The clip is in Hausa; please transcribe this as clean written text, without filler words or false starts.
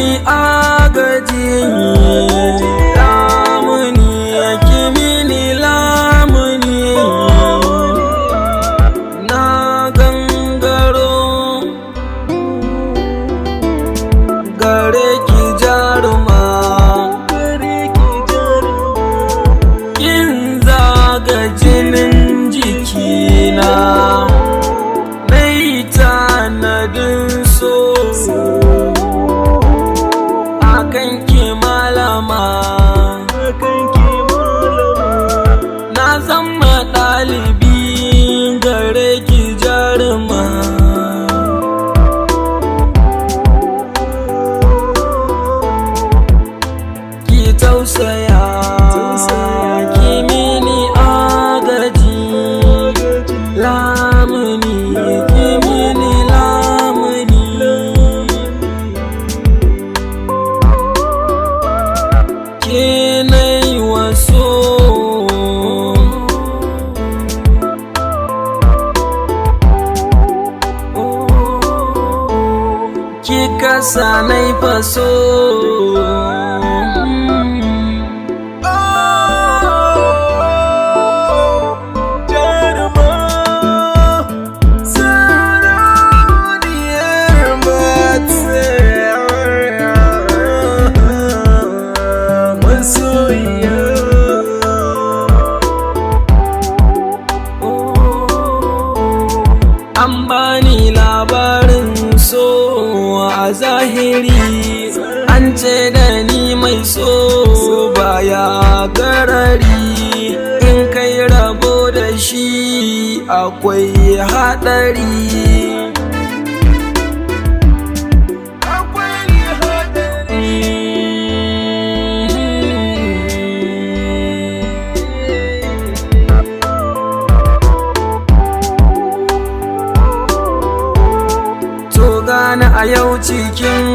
mini agaji, lamuni, ki mini lamuni. Na gangaro gare ki jaruma, kin zaga jinin jikina, nai tanadin so akan ki malama. Na zama ɗalibi gare ki jaruma. Ki tausaya, ki mini agaji, lamuni, ki mini lamuni. Ke nai waso, kika sanai faso. Jaruma, sarauniyar mata, masoyiya. An bani labarin so a zahiri, an ce da ni mai so baya garari, in kai rabo da shi akwai haɗari. Akwai haɗari. To gane a yau cikin